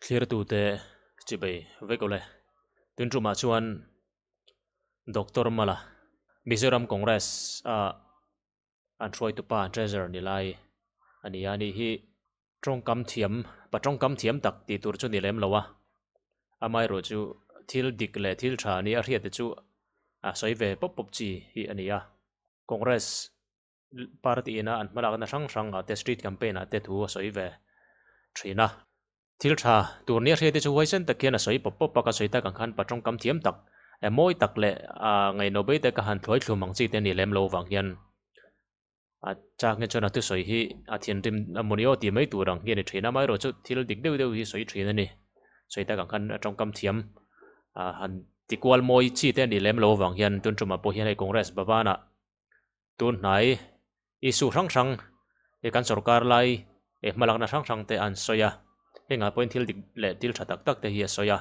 Thlirtute chibei vek awle. Tun tumah chuan Doctor Mala, Mizoram Congress a an hruaitupa an treasurer ni lai a ni a, ani hi tawngkam thiam, pa tawngkam thiam tak tih tur chu ni lem lo a, amaherawh chu thil dik leh thil tha nia a hriat te chu a sawi ve pawp pawp chi hi a ni a. Congress party ina an hmalakna hrang hrang ah te street campaign ah te thu a sawi ve thin a. Thil tha tur nia hriat te chu huaisen tak hian a sawi pawp pawp a, ka sawi tak ang khan patawngkam thiam tak eh mawi tak leh ah ngaihno bei te ka han thluai thlum ang chi te ni lem lo vang hian a chak nge chuan a thusawi hi a thinrim a mawni aw tih mai tur ang hi a ni thin a, amaherawh chu thil dik deuh deuh hi sawi thin a ni. Sawi tak ang khan a tawngkam thiam ah han ti kual mawi chi te a nih lem lo avang hian tun tumah pawh hian hei Congress Bhavan-ah Tun hnai issue hrang hrang he kan sorkar lai eh hmalakna hrang hrang te an sawi a, hengah pawhin thil dik leh thil tha tak tak te hi a sawi a,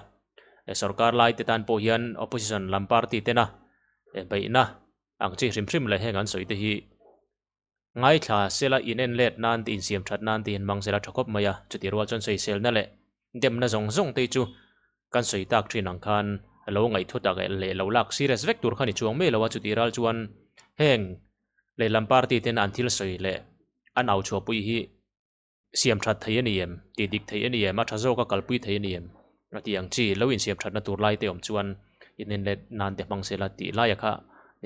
eh sorkar lai te tan pawh hian opposition lam party tena eh beihna ang chi hrim hrim leh heng an sawi te hi ngaithla sela inen let nan te insiam that nan te hian hmang sela tha khawp mai a, chutih rual chuan sawiselna leh demna zawng zawng te chu kan sawi tak thin ang khan a lo ngaih thu tak leh lo lak serious vek tur kha ni chuang mai lo a, chutih ral chuan heng lehlam party ten an thil sawi leh an au chhuahpui hi siam that thei a ni em tih dik thei a ni em a tha zawk a kalpui thei a ni em a tih ang chi lo insiam thatna tur lai te awm chuan inen let nan te hmang sela tih laia kha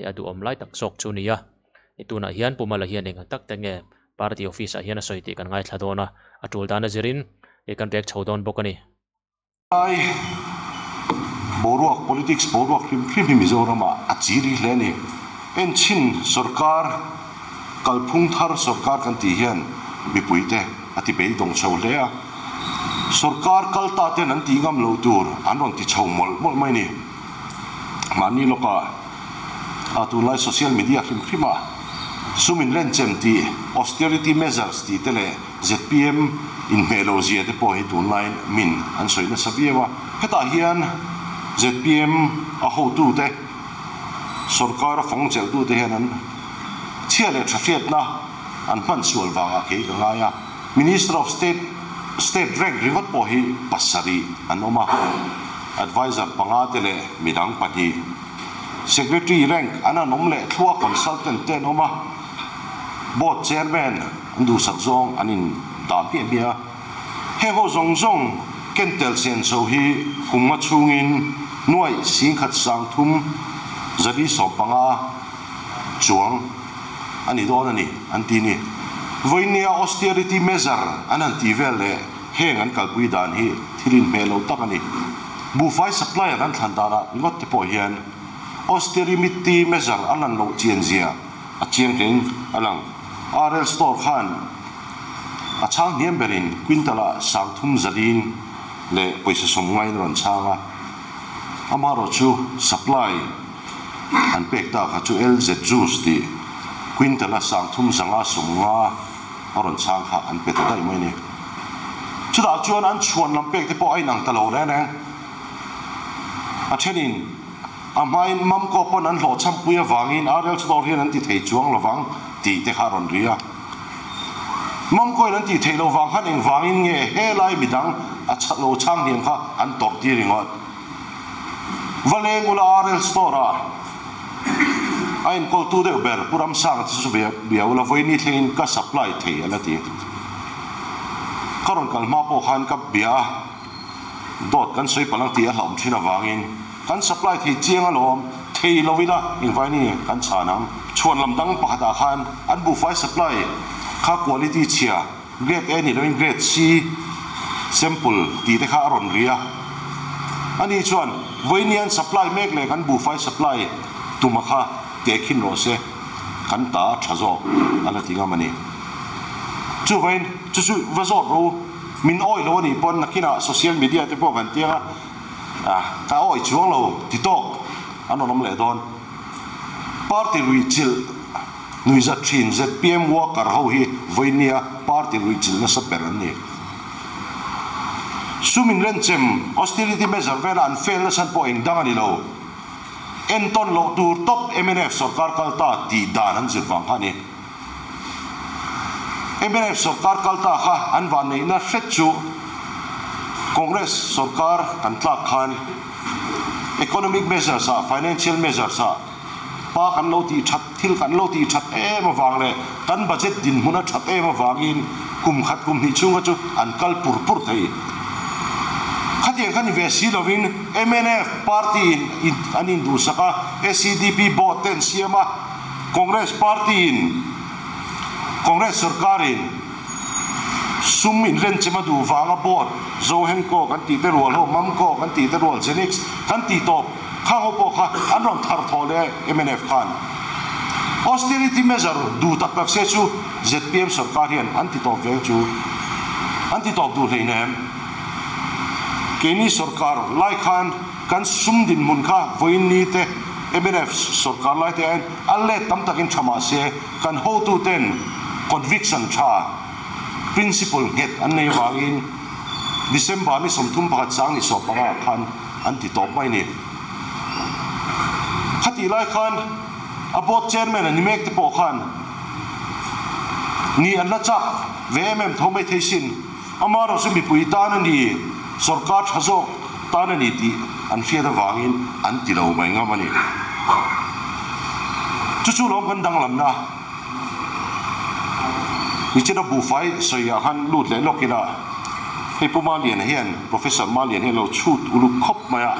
a duhawm lai tak zawk chu a ni a, tunah hian Pu Mala hian eng tak te nge party office ah hian a sawi tih kan ngaithla dawn a, a tul dan a zirin kan rek chho dawn bawk a ni. Lai boruak, politics boruak hrim hrim hi Mizoramah a chi ri hle a ni. Enchhin sorkar, kalphung thar sorkar kan tih hian mipuite a ti beidawng chho hle a. Sorkar kal ta ten an tih ngam lo tur an rawn ti chho mawlh mawlh mai a ni. Mahni lawkah a tunlai social media hrim hrimah sum inrenchem tih, austerity measures tih te leh zpm inhmeh lo zia te pawh hi tunlaiin min an sawi nasa viau a. Hetah hian zpm a hotute, sorkar a fawng chelhtute hian an chhia leh tha hriatna an hman sual vangah kei ka ngai a. Minister of State, State rank ringawt pawh hi pasarih an awm a, Adviser panga te leh midang pahnih, Secretary rank an an awm leh thluah Consultant te an awm a, Board Chairman, An duhsak zawng an in dah hmiah hmiah a. Heng ho zawng zawng ken tel sen chho hi kum nga chhungin nuaih singkhat sangthum zali 15 chuang a ni dawn a ni an ti ni. Vawinia austerity measure an han tih vel leh heng an kalpui dan hi thil inhmeh lo tak a ni. Buhfai supplier an thlan danah ringawt te pawh hian austerity measure a lan loh chian zia a chiang hleng a lang. RL Store khan a chhang hniam berin quintal-ah 30 zalin leh pawisa 90 in a rawn chhang a, amaherawh chu supply an pek ta kha chu LZ Juice tih quintal-a 35 50 a rawn chhang kha an pe ta daih mai a ni. Chutah chuan an chhuan lam pek te pawh a inang ta lo reng reng. A thenin. A hmain Mamkaw pawn an hlawhchhampui avangin RL Store hian an ti thei chuang lovang tih te kha a rawn ri a. Mamkawin an tih theih loh vang khan engvangin nge helai midang a lo chhang hniam kha an tawrh tir ringawt. Va leng ula RL Store ah a enkawltu deuh ber Pu Ramsanga te chu ve bia ula vawiini thlengin ka supply thei a la ti. Ka rawn kal hma pawh khan ka bia a. Dawt kan sawi palh ang tih a hlauhawm thin avangin kan supply thei chiang alawm, thei lo ila engvaini kan chhan ang. Chhuan lam dang pakhatah khan an buhfai supply kha quality chhia grade A nih loin grade C sample tih te kha a rawn ri a. Ani chuan vawiini an supply mek leh kan buhfai supply tuma kha tehkhin rawh se, kan ta a tha zawk a la ti ngam a ni. Chuvain chu chu va zawt rawh u. Min awih lo a nih pawn nakinah social media te pawh kan tiang a, ah ka awih chuang lo ti tawk an rawn awm leh dawn. Party ruihchilh nuihzat thin zpm worker ho hi vawinia party ruihchilh nasa ber an ni. Sum inrenchem, austerity measure vela an fail nasa pawh eng dang a ni lo. Entawn loh tur tawp mnf sorkar kal ta tih dan an zir vang kha a ni. Mnf sorkar kal ta kha an vanneihna hret chu Congress sorkar kan tlak khan economic measures ah, financial measures ah pa kan lo tih that, thil kan lo tih that em avang leh kan budget dinhmun a that em avangin kum khat kum hnih chhung kha chu an kal pur pur thei. Khatiang kha ni ve si lovin mnf party in an induhsak a, SEDP board te an siam a, Congress party in Congress sorkar in sum inrenchem a duh vanga board Zohenco kan tih te rual ho, Mamco kan tih te rual, Genix kan tih tawp khang ho pawh kha an rawn thar thawh leh mnf khan austerity measure duh tak tak se chu zpm sorkar hian an ti tawp veng chu an ti tawp duh hleinem. Keini sorkar lai khan kan sum dinhmun kha vawiin ni te mnf sorkar lai te aiin a let tam takin tha mah se kan hotuten conviction tha, principle nghet an nei avangin December ni 31 sang ni 15 ah khan an ti tawp mai ni. Khatih lai khan a board chairman a ni mek te pawh khan ni an la chak ve em em tho mai thei sin. Amaherawh chu mipui tan a ni, sorkar tha zawk tan a ni tih an hriat avangin an ti lo mai ngam a ni. Chu chu lawm kan danglamna nichina buhfai sawiah khan lut leh lawk ila hei Pu Maliana hian Professor Malian hian lo chhut uluk khawp mai a,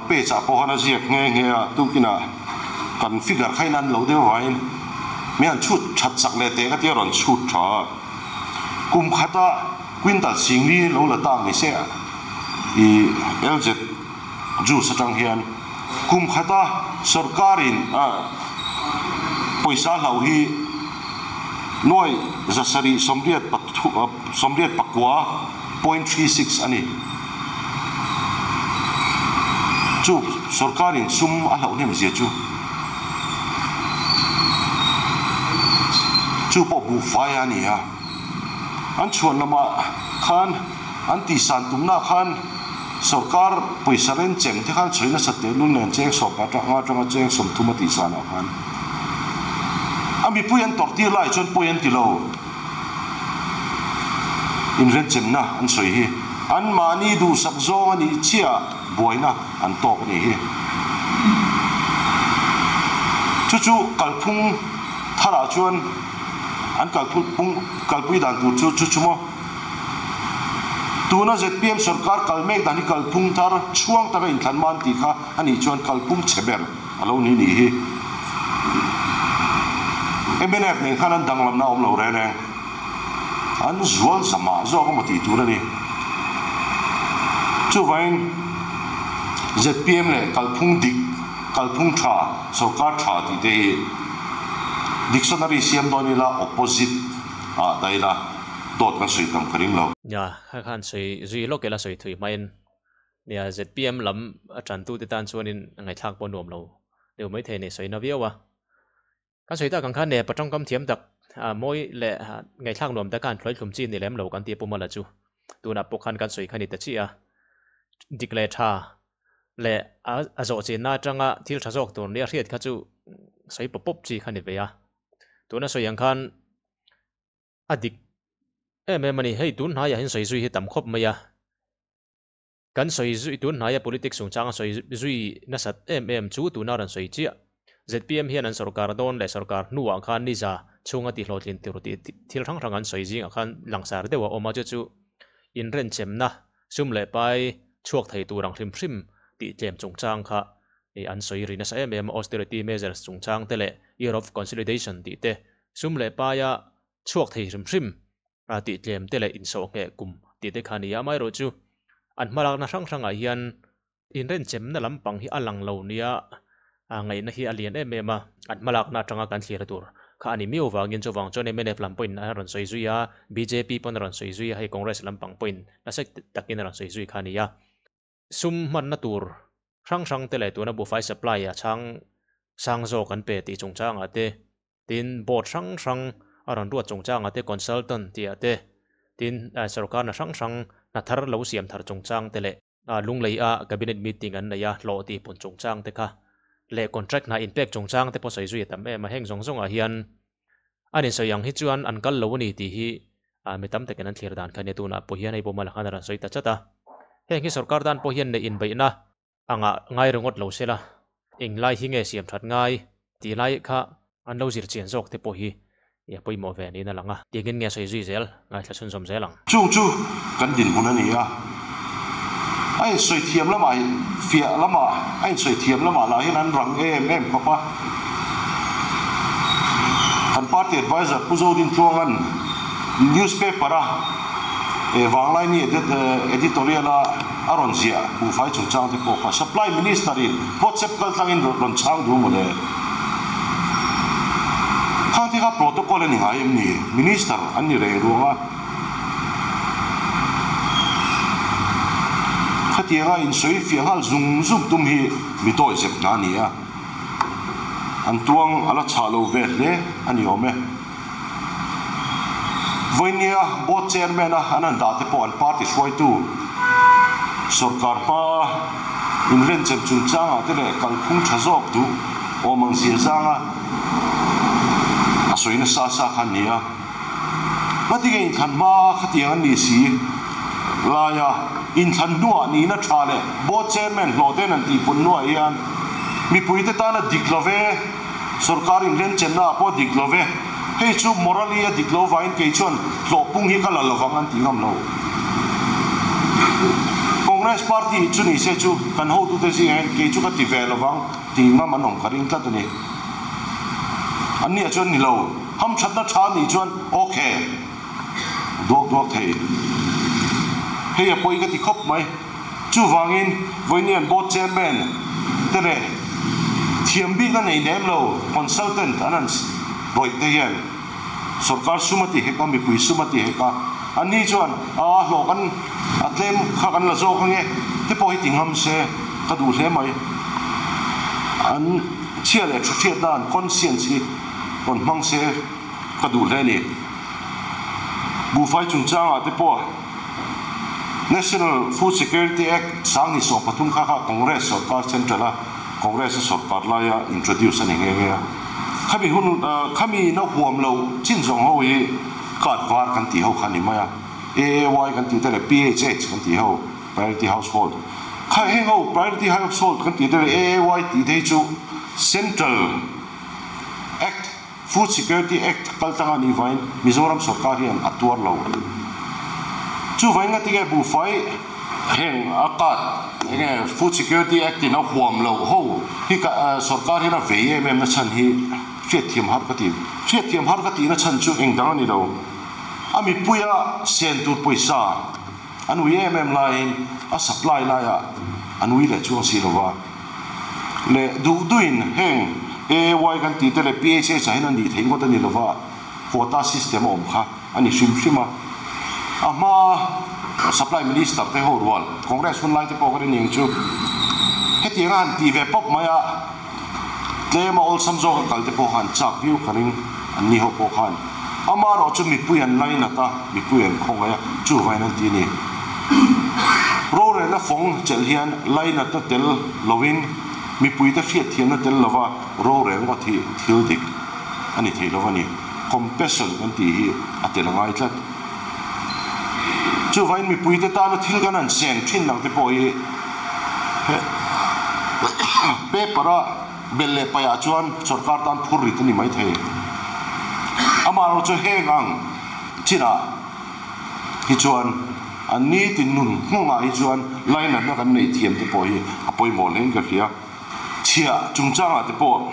page ah pawh khan a ziak nghe nghe a, tukinah kan figure kha in an lo deuh avangin mi han chhut that chak leh teh ka tia rawn chhut tha a, kum khata quintal singli lo la tak ni se i LZ juice atang hian kum khata sorkarin pawisa hlau hi nuai zasarih sawmriat sawmriat pakua 0.36 a ni. Chu sorkarin sum a hlauh hnem zia chu chu pawh buhfai a ni a. An chhuan lamah khan an tihsan tumna khan sorkar pawisa renchem te khan sawi nasa tehlul nen cheng sawm atanga atanga cheng 30 a tihsanah khan a mipui an tawrh tir lai chuan pawi an ti lo. Inrenchemna an sawi hi anmahni duhsak zawng a nih chiah buaina an tawk a nih hi. Chu chu kalphung tharah chuan an kalphung kalpui dan tur chu chu chu maw? Tuna zpm sorkar kal mek dan hi kalphung thar chhuang taka inthlan man tih kha a nih chuan kalphung chhe ber a lo ni nih hi. Mnf nen khan an danglamna a awm lo reng reng. An zual zamah zawk emaw tih tur a ni. Chuvangin zpm leh kalphung dik, kalphung tha, sorkar tha tih te hi dictionary siam dawn ila opposite ah dah ila dawt kan sawi tam ka ring lo. Nia, kha khan sawi zui lawk ila sawi thui hmain Nia, zpm lam a tantute tan chuanin ngaihthlak pawh nuam lo deuh maithei a ni, sawi na viau a. Kan sawi tak ang khan nia, patawngkam thiam tak mawi leh ngaihthlak nuam tak khan thluaithlum chi ni lem lo kan ti a Pumala chu. Tunah pawh khan kan sawi kha ni ta chiah a. Dik leh tha leh a zawh chinna atanga thil tha zawk tur nia hriat kha chu sawi pawp pawp chi kha ni ve a. Tuna sawi ang khan a dik em em a ni. Hei tun hnaiah hian sawi zui hi tam khawp mai a. Kan sawi zui tun hnaia politics chungchanga sawi zui nasat em em chu tuna rawn sawi chiah. Zpm hian an sorkar dawn leh sorkar hnuah khan niza chhunga tihhlawhtlin tur tih thil hrang hrang an sawi zingah khan langsar deuh a awm a, chu chu inrenchemna sum leh pai chhuak thei tur ang hrim hrim tih tlem chungchang kha an sawi ri nasa em em a, austerity measures chungchang te leh year of consolidation tih te sum leh paia chhuak thei hrim hrim tih tlem te leh insawhngheh kum tih te kha a ni a, amaherawhchu an hmalakna hrang hrangah hian inrenchemna lampang hi a lang lo nia ngaihna hi a lian em em a, an hmalakna atanga kan thlir tur kha a ni miau vangin chuvang chuan mnf lam pawhin a rawn sawi zui a, bjp pawn a rawn sawi zui a, hei Congress lampang pawhin nasa takin a rawn sawi zui kha a ni a. Sum hmanna tur hrang hrang te leh tuna buhfai supply a chhang sang zawk an pe tih chungchangah te, tin board hrang hrang a rawn ruat chungchangah te, consultant tih ah te, tin sorkarna hrang hrang hna thar lo siam thar chungchang te leh lunglei a cabinet meeting an nei a hlawh tih pun chungchang te kha leh contract hna inpek chungchang te pawh sawi zui a tam em a, heng zawng zawngah hian an insawi ang hi chuan an kal lo a ni tih hi Mi tam takin an thlir dan kha nia tunah pawh hian hei pawh Malakhan a rawn sawi ta chat a. Heng hi sorkar tan pawh hian neih inbeihna anga ngai ringawt lo sela, englai hi nge siam that ngai tih lai kha an lo zir chian zawk te pawh hi a pawimawh ve niin a lang a. Tiangin nge sawi zui zel, ngaithla chhunzawm zel ang. Chung chu kan dinhmun a ni a, a insawi thiam lamah fiah lamah a insawi thiam lamah lah hian an rang em em khawp a. Kan party adviser Pu Zodintluanga'n newspaper a Vanglaini editorial a a rawn ziah buhfai chungchang te pawh kha Supply Minister in WhatsApp kaltlangin rawn chhang duh mawle. Khang te kha protocol a ni ngai em ni? Minister an ni reng ruang a. Khatianga insawi fiah nghal zung zung tum hi mi dawi zep hna a ni a. An tuang a la chhah lo ve hle a ni awm e. Vawinia Board Chairman a an han dah te pawh an party hruaitu sorkar hmaa inrenchem chungchangah te leh kalphung tha zawk duh awm ang zia zanga a sawi nasa sa kha an ni a. Ngatinge inthlan hma khatiang an ni si laia inthlan hnuah nihna tha leh Board Chairman hlawh ten an tihpun hnuah hian mipuite tana dik lo ve, Sorkar inrenchenna ah pawh dik lo ve, hei chu morally a dik lo vangin kei chuan hlawhpung hi ka la lovang an ti ngam lo. Congress party chu ni se chu kan hotute zingah hian kei chu ka ti ve lovang ti ngam an awm ka ring tlat a ni. An nia chuan ni lo, hamthatna tha nih chuan ok duak duak thei. Hei a pawi ka ti khawp mai. Chuvangin, Vawiinian Board Chairman te leh thiam bik a nei lem lo consultant an han rawih te hian sorkar sum a ti hek a, mipui sum a ti hek a, anni chuan a hlawh kan a tlem kha kan la zawk ange te pawh hi ti ngam se ka duh hle mai. An chhia leh thu hriatna an conscience hi rawn hmang se ka duh hle a ni. Buhfai chungchangah te pawh. National Food Security Act 2013 kha kha Congress sorkar Central a Congress a sorkar laia introduce a ni nghe nghe a. Khami hun khami na huam lo chin zawng ho hi card var kan tih ho kha a ni mai a. AAY kan tih te leh PHH kan tih ho, Priority Household, kha heng ho Priority Household kan tih te leh AAY tih te hi chu Central Act, Food Security Act kal tlang a nih vain Mizoram sorkar hian a tuar lo. Chuvain ngatinge buhfai heng a kat enge Food Security Act in a huam loh ho hi sorkar hian a vei em em na chhan hi hriatthiam har ka ti. Hriatthiam har ka tihna chhan chu eng dang a ni lo. A mipuia sen tur pawisa an ui em em laiin a supply laiah an ui leh chuang si lova. Leh duh duhin heng AAY kan tih te leh PHH ah hian a nih theih ngawt a ni lova, quota system a awm kha a ni hrim hrim a. A hma Supply Minister te ho rual Congress hun lai te pawh kan iniang chu hetiang a han tih ve pawp mai a, tlem a awlsam zawk a kal te pawh kha an chak viau ka ring an ni ho pawh khan. Amaherawh chu mipui an lainat a, mipui an khawngaih a, chuvain an ti a ni. Rorelna fawng chelh hian lainatna tel lovin mipuite hriatthiamna tel lova rorel ngawt hi thil dik a ni thei lo a ni. Compassion kan tih hi a tel a ngai tlat. Chuvain mipuite tana thil kan han sen thin ang te pawh hi paper-a belh leh paihah chuan sorkar tan phur rit a ni maithei. Amaherawhchu chu heng ang chinah hi chuan an nitin nun nghawngah hi chuan lainatna kan neih thiam te pawh hi a pawimawh hlein ka hria. Chhiah chungchangah te pawh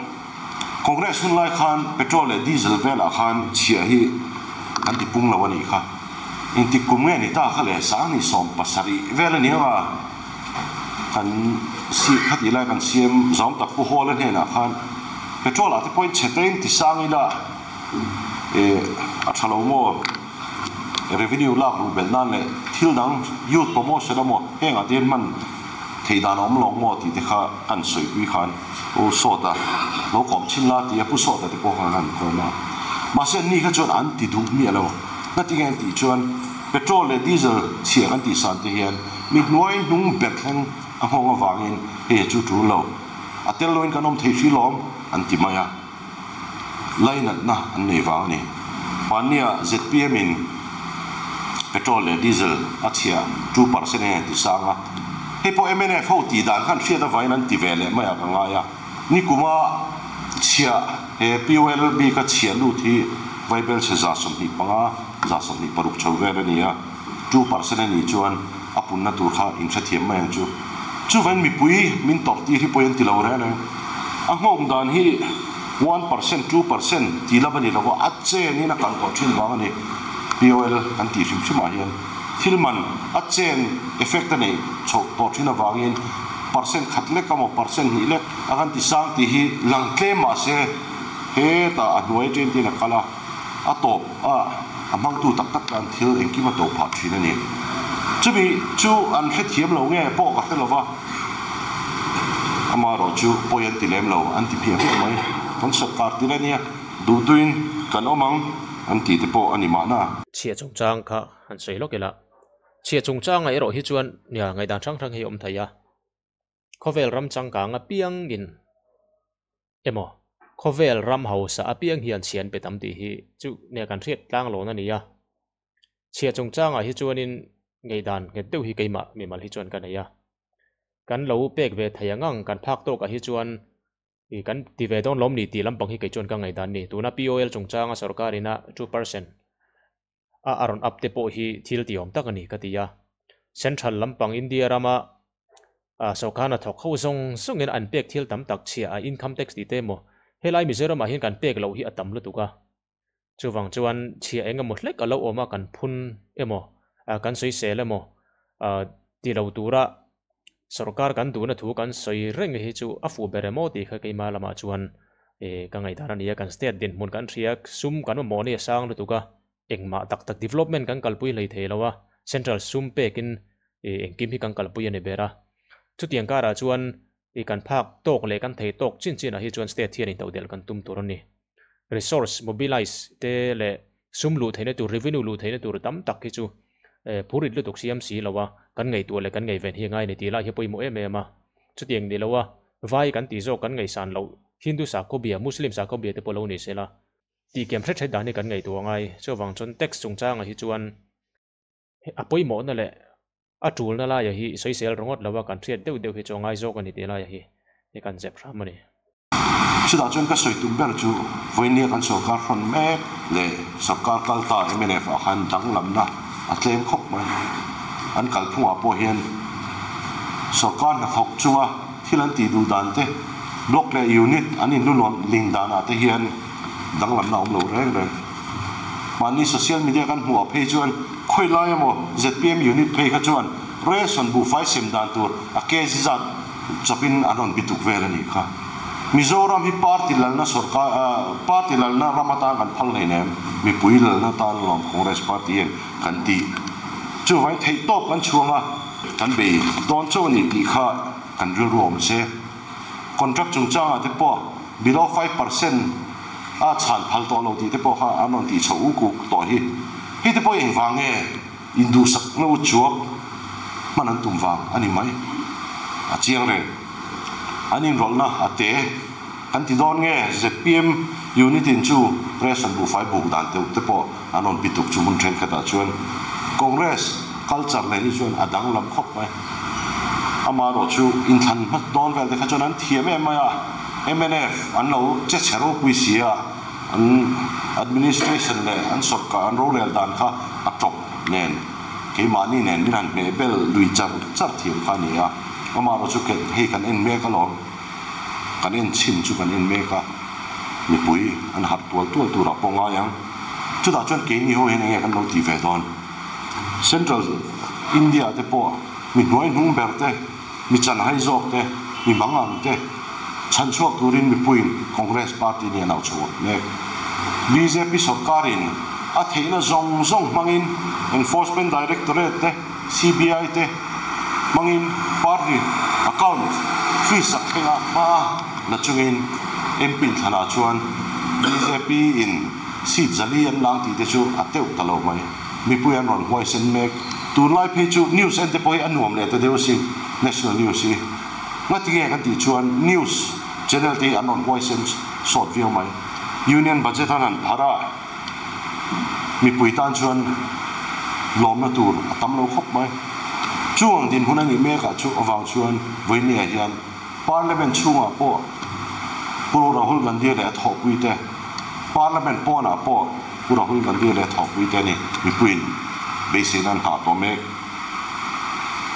Congress hun lai khan petrol leh diesel velah khan chhiah hi kan ti pung lo a nih kha. Engtik kum nge ni ta kha le 2017 vel a ni ang a, kan si khatih lai kan siam zawm tak Pu Hawla hnenah khan petrol ah te pawhin chhe tein ti sang ila eh a tha lo maw? Revenue lak luh belh nan leh thil dang youth promotion emaw hengah te hian hman theih dan a awm lo maw tih te kha kan sawipui khan Pu Sawta lo kawm chhin la tia Pu Sawta te pawh khan an kawm a. Mahse anni kha chuan an ti duh miah lo. Ngatinge an tih chuan petrol leh diesel chhia kan tih san te hian mi hnuai hnung ber thleng a nghawng avangin hei chu tul lo. A tel loin kan awm thei hri lawm an ti mai a. Lainatna an nei vang a ni. Hmannia zpm in Petrol leh diesel a chhia 2% in an ti sang a, hei pawh mnf ho tih dan khan hriat avangin an ti ve leh mai ah ka ngai a. Nikuma chhia he POL bik a chhia lut hi Vaibelchhe 25, 26 chho vel a ni a, 2% a nih chuan a punna tur kha inhrethiam mai ang chu. Chuvain mipui min tawrh tir hi pawi an ti lo reng reng. A nghawng dan hi 1%, 2% tih lam a ni lo a, a chenin a kal tawh thin vang a ni. POL kan tih hrim hrimah hian thil man a chen effect a neih chhoh tawh thin avangin percent khat lek emaw percent hnih lek a kan ti sang tih hi lang tlem mah se hetah a hnuai atangin tin a kal a, a tawp a a hmangtu tak tak tan thil engkim a to phah thin a ni. Chumi chu an hrethiam lo nge pawh ka hre lo va, amaherawhchu pawi an ti lem lo an ti hmiah hmiah mai. Kan sawrkar tir a nia. Duhtuin kan awm ang an tih te pawh a ni mahna. Chhia chungchang kha han sawi lawk ila. Chhia chungchangah erawh hi chuan nia ngaihdan hrang hrang hi a awm thei a. Khawvel ram changkang apiangin emaw khawvel ram hausa apiang hian chhia an pe tam tih hi chu nia kan hriat tlang lawn a ni a. Chhia chungchangah hi chuanin ngaihdan nghet deuh hi keimah mimal hi chuan ka nei a. Kan lo pek ve thei ang ang kan phak tawkah hi chuan I kan ti ve dawn lawm ni tih lampang hi kei chuan ka ngaihdan ni. Tuna POL chungchanga sorkar ina 2% a a rawn up te pawh hi thil ti awm tak a ni ka ti a. Central lampang India rama sorkar hnathawk ho zawng zawngin an pek thil tam tak chhia a income tax tih te emaw helai Mizoram ah hian kan pek loh hi a tam lutuk a. Chuvang chuan chhia eng emaw hlek a lo awm a kan phun emaw kan sawisel emaw ti lo tura sorkar kan duhna thu kan sawi reng hi chu a fuh ber emaw tih kha keimah lamah chuan ka ngaihdan a ni a, kan state dinhmun kan hria sum kan mamawh ni a sang lutuk a, engmah tak tak development kan kalpui hlei thei lo a, central sum pekin engkim hi kan kalpui a ni ber a, chutiang karah chuan kan phak tawk leh kan thei tawk chin chinah hi chuan state hian intodelh kan tum tur a ni. Resource mobilize te leh sum luh theihna tur, revenue luh theihna tur tam tak hi chu phurit lutuk siam si lo a, kan ngaihtuah leh kan ngaihven hi a ngai a ni tih lai hi a pawimawh em em a. Chutiang ni lo a, vai kan tih zawk kan ngaihsan loh Hindu sakhaw bia, Muslim sakhaw bia te pawh lo ni se la, tih kem hret hret dan hi kan ngaihtuah a ngai. Chuvang chuan tax chungchangah hi chuan a pawimawhna leh a tulna laia hi sawisel ringawt lo a, kan hriat deuh deuh hi chu a ngai zawk a ni tih laia hi hi kan zep hram a ni. Chutah chuan ka sawi tum ber chu vawinia kan sorkar hrawn mek leh sorkar kal ta mnf ah khan danglamna a tlem khawp mai. An kalphungah pawh hian sorkar hnathawk chunga thil an tih duh dan te, block leh unit an inlulawn ling danah te hian danglamna a awm lo reng reng. Mahni social media kan hmuh ah phei chuan khawi lai emaw zpm unit phei kha chuan ration buhfai sem dan tur a kg zat chawpin an rawn bituk vel a nih kha. Mizoram hi party lalna sorkar party lalna ram atan kan phal hleinem, mipui lalna tan lawm Congress party hian kan tih. Chuvangin theihtawp kan chhuang a, kan bei dawn chauh a ni tih kha kan rilru awm se. Contract chungchangah te pawh below 5% a chhan phal tawh lo tih te pawh kha an rawn tih chhoh uk uk tawh hi. Hei te pawh engvang nge induhsak no chuak hman an tum vang a ni mai. A chiang reng. An inrawlhna a te kan ti dawn nge zpm unit in chu ration buhfai buk dan deuh te pawh an rawn bituk chu hmun thenkhatah chuan Congress culture nen hi chuan a danglam khawp mai. Amaherawh chu inthlan hmat dawn vel te kha chuan an thiam em mai a, mnf an lo che chhe ropui si a, an administration leh an sawrkar an rorel dan kha a tawp nen keimahni nen min han hmeh bel lui char char thiam kha a ni a. Amaherawh chu hei kan en mek alawm, kan en chhin chu kan en mek a, mipui an harh tual tual turah pawh ngai ang. Chutah chuan keini ho hian enge kan lo tih ve dawn? Central India te pawh mi hnuai hnung ber te, mi chanhai zawk te, mi mangang te chhan chhuak turin mipuiin Congress party nih an au chhuak mek. Bjp sorkarin a theihna zawng zawng hmangin Enforcement Directorate te, CBI te hmangin party account freeze sak thleng a hma la chungin MP thlanah chuan bjp in seat 400 an lang tih te chu a teuh ta lo mai. Mipui an rawn huaisen mek. Tunlai phei chu news en te pawh hi a nuam leh ta deuh asin, national news hi. Ngati nge kan tih chuan news channel te hi an rawn huaisen sawt viau mai. Union budget an han phar a, mipui tan chuan Lawmna tur a tam lo khawp mai. Chu ang dinhmun a nih mekah chu avang chuan vawinia hian Parliament chhungah pawh Pu Rahul Gandhi leh a thawhpuite, Parliament pawnah pawh Pu Rahul Gandhi leh a thawhpuite ni mipuiin beiseina an nghah tawh mek.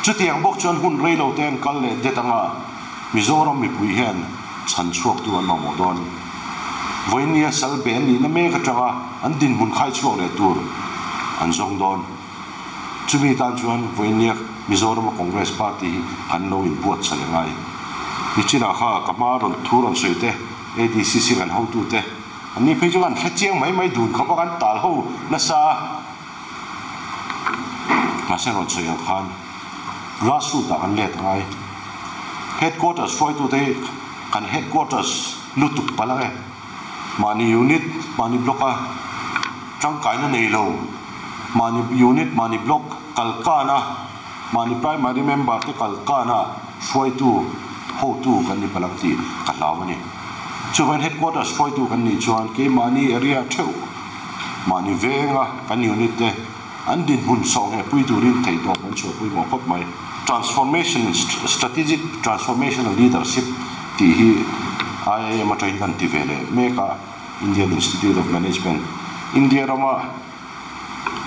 Chutiang bawk chuan hun rei lo te an kal leh det anga Mizoram mipui hian chhan chhuaktu an mamawh dawn. Vawinia sal be an nihna mek atanga an dinhmun khai chhuak leh tur an zawng dawn. Chumi tan chuan vawinia Mizorama Congress Party hi kan lo inbuatsaih a ngai. Nichinah kha ka hma rawn thu rawn sawi te, ADCC kan hotute, anni phei chu kan hre chiang mai mai dun khawp a kan tal ho nasa a. Mahse rawn sawi ang khan grassroot ah kan let a ngai. Headquarters hruaitute hi kan headquarters lutuk palh ang e. Mahni unit, mahni block a tangkaina nei lo, mahni unit, mahni block kal kan a, mahni primary member te kal kan a hruaitu, hotu kan ni palh ang tih ka hlau a ni. Chuvangin headquarters hruaitu kan nih chuan keimahni area theuh, Mahni venga kan unit te an dinhmun sawhngheh pui turin theihtawp an chhuahpui mawh khawp mai. Transformation, Strategic Transformational Leadership tih hi IIM atangin kan ti ve leh mek a, Indian Institute of Management, India rama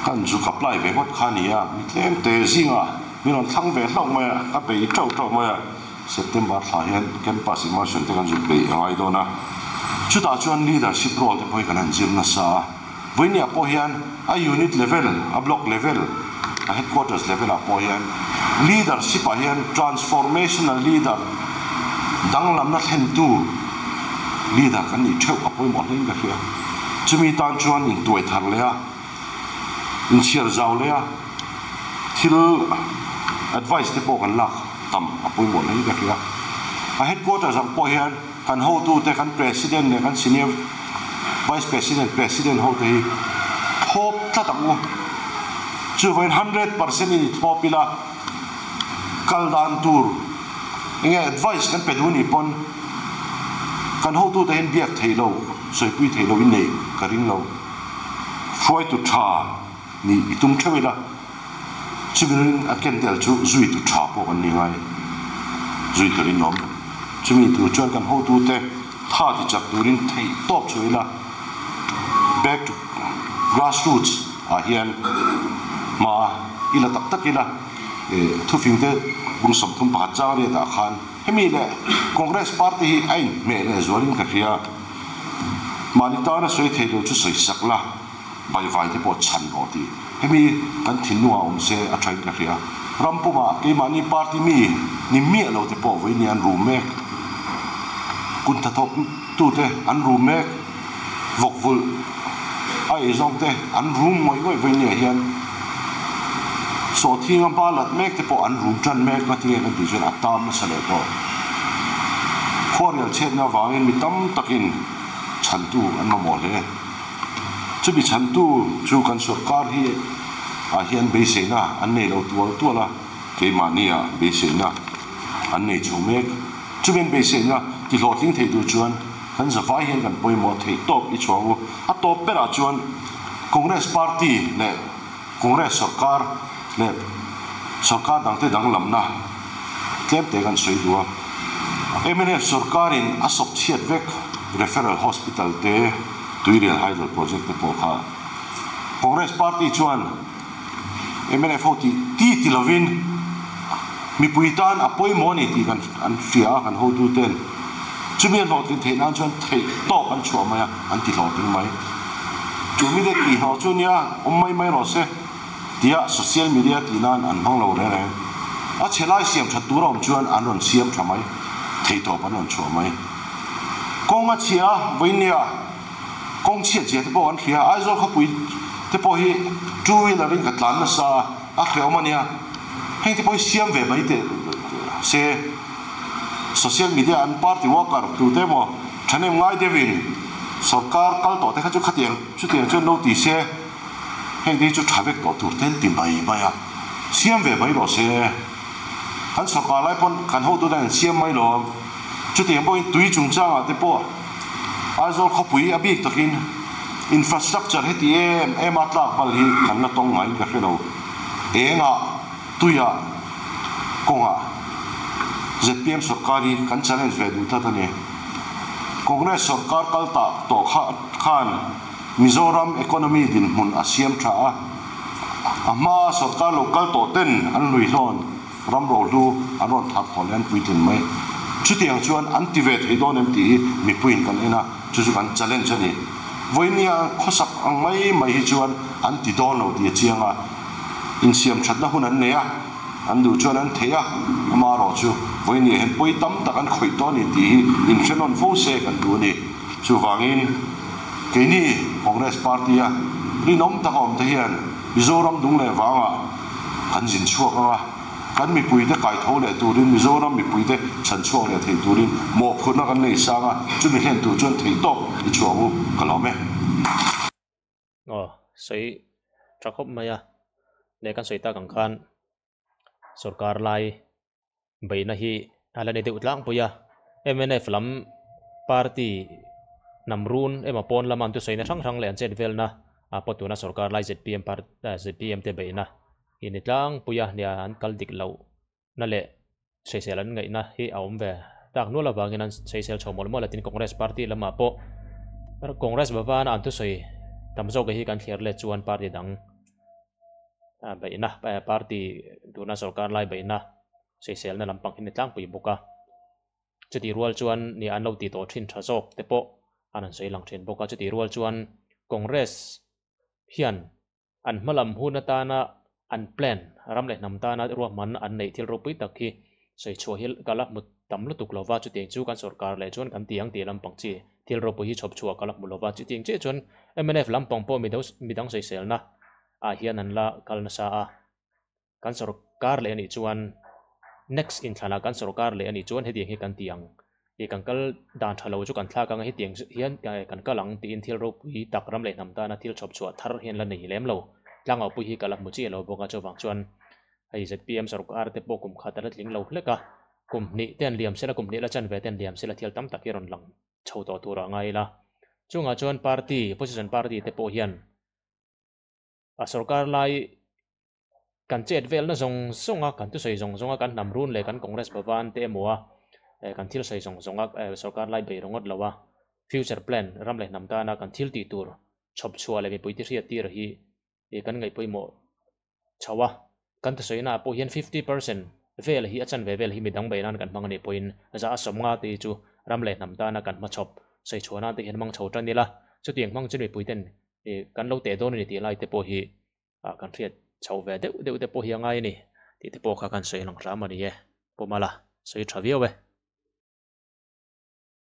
kan zuk apply ve ngawt kha a ni a, mi tlem te zingah min rawn thlang ve hlauh mai a, ka bei teuh teuh mai a. September thla hian campus immersion te kan zuk peih a ngai dawn a, chutah chuan leadership role te pawh hi kan han zir nasa a, vawinia pawh hian a unit level, a block level, a headquarters level ah pawh hian leadership ah hian transformational leader danglamna thlentu leader kan nih theuh a pawimawh hlein ka hria. Chumi tan chuan intuai thar leh a, inchhiar zau leh a, thil advice te pawh kan lak tam a pawimawh hle ka hria. A headquarters ang pawh hian kan hotute kan president leh kan senior vice president, president hote hi thlawp tlat ang u. Chuvangin 100% in i thlawp ila kal dan tur enge advice kan pe duh nih pawn kan hotute hian biak theih loh, sawipui theih loh in neih ka ring lo. Hruaitu tha nih i tum theuh ila, chumi a ken tel chu zui tu tha pawh kan ni ngai, zui turin awm. Chumi tur chuan kan hotute tha ti chak turin theih tawp chhuah ila, back to grassroots ah hian hma ila tak tak ila, thufing te bung 31 chang riat ah khan hemi leh Congress party hi a inhmeh leh zualin ka hria, mahni tana sawi thei lo chu sawi sak la. Baivai te pawh chhan rawh tih hemi kan thinlungah awm se a thain ka hria. Ram pumah keimahni party mi ni miah lo te pawh vawiin an rum mek. Kun thathawk tute an rum mek. Vawkvulh a eizawng te an rum ngawih ngawih vawiin hian sawhthinga hma lat mek te pawh an rum tan mek ngatinge kan tih chuan a tam nasa leh tawh. Khuarial chhiatna avangin mi tam takin chhantu an mamawh hle. Chumi chhantu chu kan sorkar hi ah hian beiseina an nei lo tual tual a, keimahnia beiseina an nei chho mek. Chumi an beiseina ti hlawhtling thei tur chuan kan zavai hian kan pawimawh theih tawp i chhuang u. A tawp berah chuan Congress party leh Congress sorkar leh sorkar dangte danglamna tlem te kan sawi duh a. Mnf sorkarin a sawp chhiat vek Referral Hospital te, Tuirial Hydel Project te pawh kha Congress party chuan mnf ho tih ti ti lovin mipui tan a pawimawh a ni tih kan an hria a, kan hotu ten chumi a hlawhtlin theih nan chuan theih tawp an chhuah mai a, an ti hlawhtling mai. Chu mi te tih hlawh chu nia awm mai mai rawh se tia social media tih nan an hmang lo reng reng. A chhe lai siam that tur a awm chuan an rawn siam tha mai, theih tawp an rawn chhuah mai. Kawng a chhia a, vawinia kawng chhiat zia te pawh an hria a, Aizawl khawpui te pawh hi two wheeler in ka tlan nasa a, a hrehawm a nia, heng te pawh hi siam ve mai teh se, social media an party worker tu te emaw thahnem ngai deuhin sorkar kal tawh te kha chu khatiang chutiang chuan lo ti se, heng te hi chu tha vek tawh tur te an ti mai mai a, siam ve mai rawh se, kan sorkar lai pawn kan hotu te an siam mai lo. Chutiang pawhin tui chungchangah te pawh Aizawl khawpui a bik takin Infrastructure heti em em a tlak bal hi kan la tawng ngaiin ka hre lo. Engah, tuiah, kawngah zpm sorkar hi kan challenge ve duh tlat a ni. Congress sorkar kal tah tawh kha khan Mizoram economy dinhmun a siam tha a, a hmaa sorkar lo kal tawh ten an hluihlawn ram rohlu an rawn thar thaw leh an puitlin mai. Chutiang chuan an ti ve thei dawn em tih hi mipuiin kan en a, chu chu kan challenge a ni. Vawinia khawsak ang mai mai hi chuan an ti dawn lo tih a chiang a, insiam thatna hun an nei a, an duh chuan an thei a, amaherawhchu vawinia hian pawi tam tak an khawih tawh a ni tih hi inhrenawn fo se kan duh a ni. Chuvangin keini Congress party-a rinawm taka awmte hian Mizoram dung leh vangah kan zin chhuak ang a, kan mipuite kaitho leh turin, Mizoram mipuite chhan chhuak leh thei turin mawhphurhna kan nei sang a, chumi hlen tur chuan theihtawp i chhuah ang u, ka lawm e. Aw, sawi tha khawp mai a, leh kan sawi tak ang khan sorkar lai beihna hi a la ni deuh tlangpui a, mnf lam party hnam run emaw pawn lama an thusawi na hrang hrang leh an chet velna ah pawh tuna sorkar lai zpm part zpm te beihna hi ni tlangpui a nia an kal dik loh na leh sawisel an ngaihna hi a awm ve tak nual avangin an sawisel chho mawlh mawlh a tin Congress party lamah pawh Congress bavana an thusawi tam zawk hi kan thliar let chuan party dang beihna party tuna sorkar lai beihna sawiselna lampang hi ni tlangpui bawk a chutih rual chuan ni an lo ti tawh thin tha zawk te pawh an han sawi lang thin bawk a chutih rual chuan Congress hian an hma lam hun atana an plan ram leh hnam tana ruahman an neih thil ropui tak hi sawi chhuah hi ka la hmu tam lutuk lo va chutiang chu kan sorkar leh chuan kan ti ang tih lampang chi thil ropui hi chhawp chhuah ka la hmu lo va chutiang chiah chuan mnf lampang pawh midang sawiselna ah hian an la kal nasa a kan sorkar leh anih chuan next inthlanah kan sorkar leh anih chuan hetiang hi kan ti ang ih kan kal dan tha lo chu kan thlak ang a hetiang hian kan kal ang tiin thil ropui tak ram leh hnam tana thil chhawp chhuah thar hian la nei lem lo tlangau pui hi ka la hmu chiah lo bawk a chuvang chuan hei zpm sorkar te pawh kum khat a la tling lo hlek a kum hnih te an liam sela kum hnih la chanve te an liam sela thil tam tak hi a rawn lang chho tawh tur ah ngai ila chungah chuan party opposition party te pawh hian A sorkar lai kan chet velna zawng zawng a, kan thusawi zawng zawng a, kan hnam run leh kan Congress Bhavan te emaw a, kan thil sawi zawng zawng a, sorkar lai bei ringawt lo a, future plan ram leh hnam tana kan thil tih tur chhawp chhuah leh mipui te hriat tir hi kan ngaih pawimawh chho a. Kan thusawi naah pawh hian 50% vel hi a chanve vel hi midang bei nan kan hmang a nih pawhin za a sawm nga te hi chu ram leh hnam tana kan hmachhawp sawi chhuah nan te hian hmang chho tan ila, chutiang hmang chu mipui ten ih kan lo teh dawn a ni tih lai te pawh hi ah kan hriat chhoh ve deuh deuh te pawh hi a ngai a ni tih te pawh kha kan sawi lang hram a ni e. Pawmala sawi tha viau e.